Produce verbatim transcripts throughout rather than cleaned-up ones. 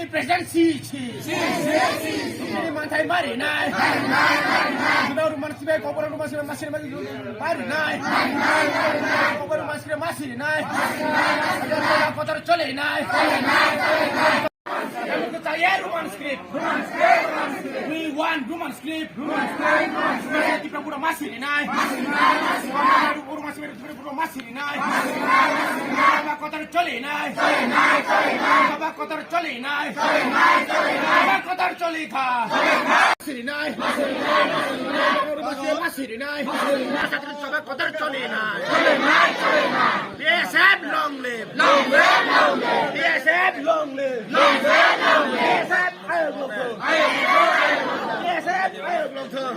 President si si. Ini mantai mari nai. Sudah rumah sih baik, kau rumah sih masih masih mari nai. Kau rumah sih masih nai. Kotor chole nai. Yang kita cari Roman script. We want Roman script. Kita pura masih nai. Pura masih nai. Baba kotor chole nai. Baba kotor chole nai. Baba kotor chole kha. Masiri nai. Masiri nai. Baba kotor chole nai. Baba kotor chole nai. B S F long live. Long live, long live. B S F long live. Long live, long live. B S F ayok long live. B S F ayok long live.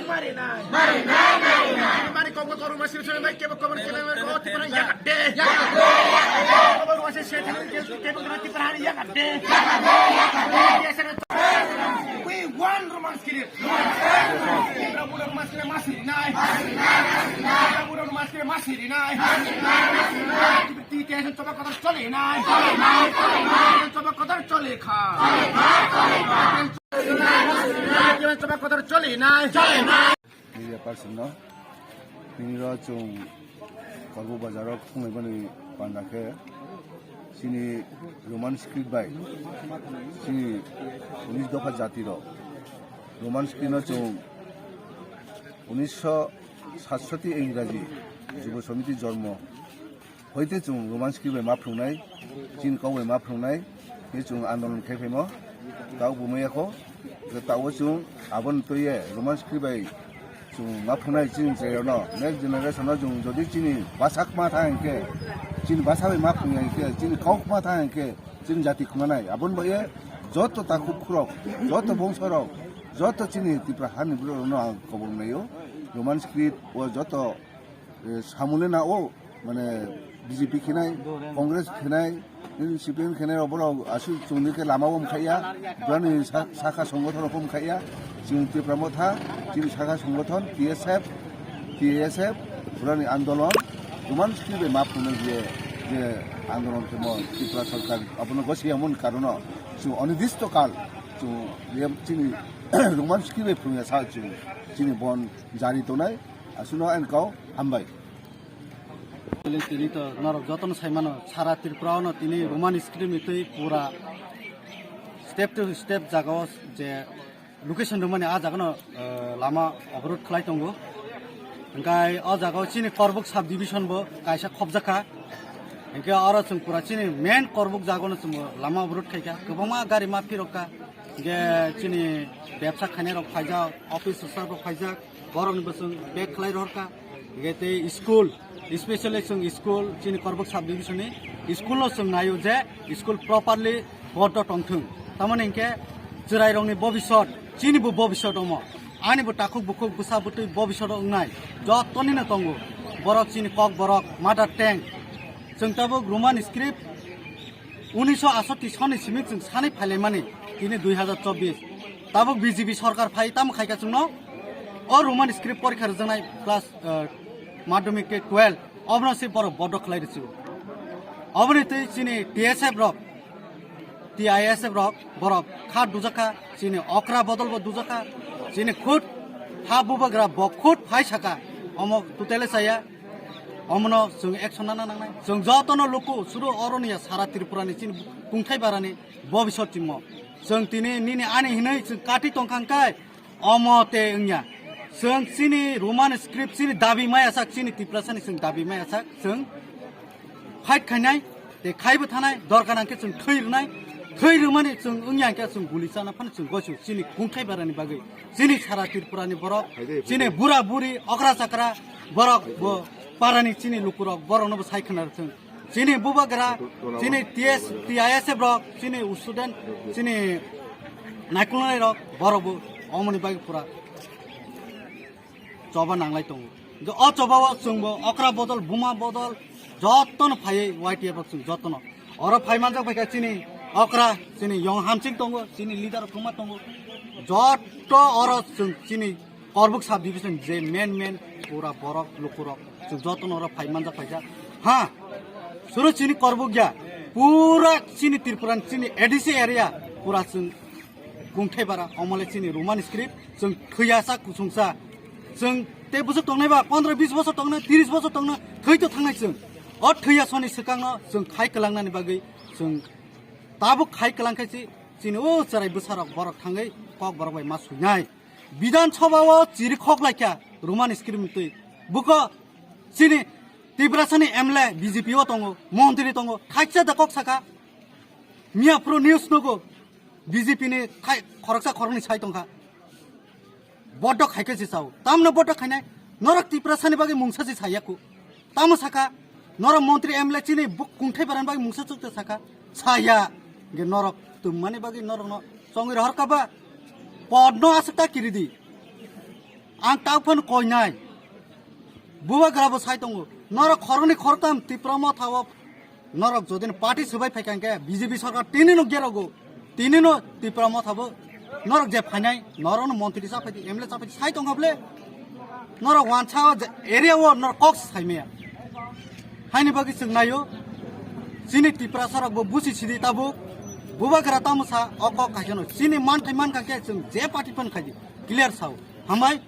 Mari nai. Mari nai, mari nai. Mari kok kotor masiri chole nai, kebo kotor chole nai, kebo Tipra yakade. Yakade, yakade. Kotor masiri chole nai, kebo kotor Tipra yakade. Yakade, yakade. We want Roman script. Budak-budak masih masih nai. Budak-budak masih masih nai. T T S coba kotor chole nai. Coba kotor chole kha. Coba kotor chole nai. Media person no. Nini ro chung Korbo bazar o khunglai mani panda khe chini Roman script bai chini unis dopha jati rok Roman script no chung unisho satsoti Ingraji Jubo Samiti jormo. Hoite chwng Roman script bai ma phrwngnai, chini kok bai ma phrwngnai, tei chwng andolon khai phaimo, tao bumai yakho, tao chwng aboni twiye Roman script bai chwng ma phrwngnai chini chwrairokno, next generation no chwng jodi chini bwsa ma thang hinkhe, chini bwsa bai ma phrwngya hinkhe, chini kok ma thang hinkhe, chini jati khwnanai, aboni bagwi joto takhuk khurok, joto bongsorok, joto chini Tripura hani bororokno ang kobor mlaio, Roman script o joto eh, samung le na o, mane B J P khenai, Congress khenai, C P M khenai, oborok aswk chwngni khe lama o mkhaiya, brani sa-, sakha songgothon rok mkhaiya, chwng Tipra Motha, chini sakha songgothon, T S F, T S F, brani andolon, Roman script bai ma phunuknai je, je andolon khemo Tripura Sarkar, abono gosiya mon karono, chwng onidishto kal, chwng, chini Roman script bai phunukya sa chwng, chini bon jari tongnai, aswkno ang kau hambai. Tini to norok jotono sai mano, sara Tripura ono tini Roman script ni twi pura step to step jaga o je location rwmani a jaga no, eh, lama oborod khlai tongo. Hingkai o jaga o chini Korbuk sub division bo kaisa khobjak kha. Hingke oro chwng pura chini main Korbuk jaga no chwng lama oborod khai kha. Kwbangma gari ma phirok kha. Hingke chini bebsa khainai rok phaijak, office staff rok phaijak. Borokni bwswng bag khlai rohorkha. Hingke tei school, especially chwng school, chini Korbuk sub division ni school no chwng naio je school properly bodo tongthwng. Tamoni hingke chwrairokni bobisot, chini bo bobisot omo. Ani bo takhuk bukhuk bwsa bwtwi bobisot wngnai. Jotoni no tongo. Borok chini kok borok, mother tongue. Chwng tabuk Roman script unisho asoti soni simi chwng sanwi phailaimani tini dui hazar chobbish. Tabuk B J P sorkar phai tamo khaika chwngno o Roman script porikha rwjaknai class, eh, madhyamik tei twelve obono se borok bodo khlai rwsio. Oboni twi chini T S F rok, T I S F rok borok kha dujakha, chini okra bodol bo dujakha, chini khut ha bubagra bo khut phai saka omo tutele saya. Omono chwng action nana nangnai. Chwng jotono luku suru oroni ya sara Tripura ni chini kungthai barani bobisot chimo. Chwng tini nini ani hinwi chwng kati tongkha hwnkhe omo te wngya. Chwng chini Roman script chini dabi maya sak chini Tiprasa ni chwng dabi maya sak chwng fight khainai. Tei khaibo thanai, dorkar hwnkhe chwng thwi rwnai, thwi rwmani chwng wngya hwnkhe chwng guli chana phano chwng goisu chini kungthai barani bagwi, chini sara Tripura ni borok, chini bura buri, okra chakra borok bo parani chini lukurok borokno bo sai khna rwthwng. Chini bubagra, chini T S, T I S F rok, chini student, chini naikolnai rok borok bo omoni bagwi pura choba nanglai tongo. Hingke o choba o chwngbo okra bodol, buma bodol, jotono phaiwi Y T F rok chwng jotono. Oro phai manjak bai kha chini okra, chini yong hamsing tongo, chini leader rok kwma tongo. Joto oro chwng chini Korbuk sub division je main main pura borok lukurok chwng jotono oro phai manjak bai kha. Ha, suru chini Korbuk ya. Pura chini Tripura ni chini A D C area pura chwng kungthai bara, omo le chini Roman script, chwng thwiya sa kusung sa. Chwng tei bwswk tongnai ba pondro bis bosor tongnai, tris bosor tongnai, thwi to thangnai chwng. O thwiya soni swkang no chwng khai kwlang nani bagwi chwng tabuk khai kwlang khai si chini o chwrai bwsa rok borok thangwi kok borok bai ma suinai. Bidhan Sabha o chiri khok lai kha Roman script twi. Buko chini Tiprasa ni M L A B J P o tongo, montri tongo, khaisa da kok saka. Miya phuru news nugo, B J P ni khai khoroksa khoroknwi sai tongkha. Bodo khai khe se sao. Tamno bodo khainai? Norok Tiprasa ni bagwi mungsa se saya ku. Tamo saka, norok montri M L A chini buk kungthai baran bagwi mungsa chukte saka. Saya. Ge norok tum mani bagwi norok no chongwi rohor kaba. Pod no aswk ta kiridi. Ang tau phano koinai. Bubagra bo sai tongo. Norok khoroknwi khoroktam Tipra Motha o norok jodi party swbai phai kha hwnkhe B J P sarkar tini no gerogo. Tini no Tipra Motha bo norok je phainai, norok no montri cha phaidi, M L A cha phaidi sai tongkha ble. Norok wansa o je area o norok kok sai maya. Haini bagwi chwng naio. Chini Tiprasa rok bo busi sidi tabuk. Bubagra tamo sa o kok kaisa no. Chini manthai mankha khe chwng je party phan khaidi. Clear sao. Hambai.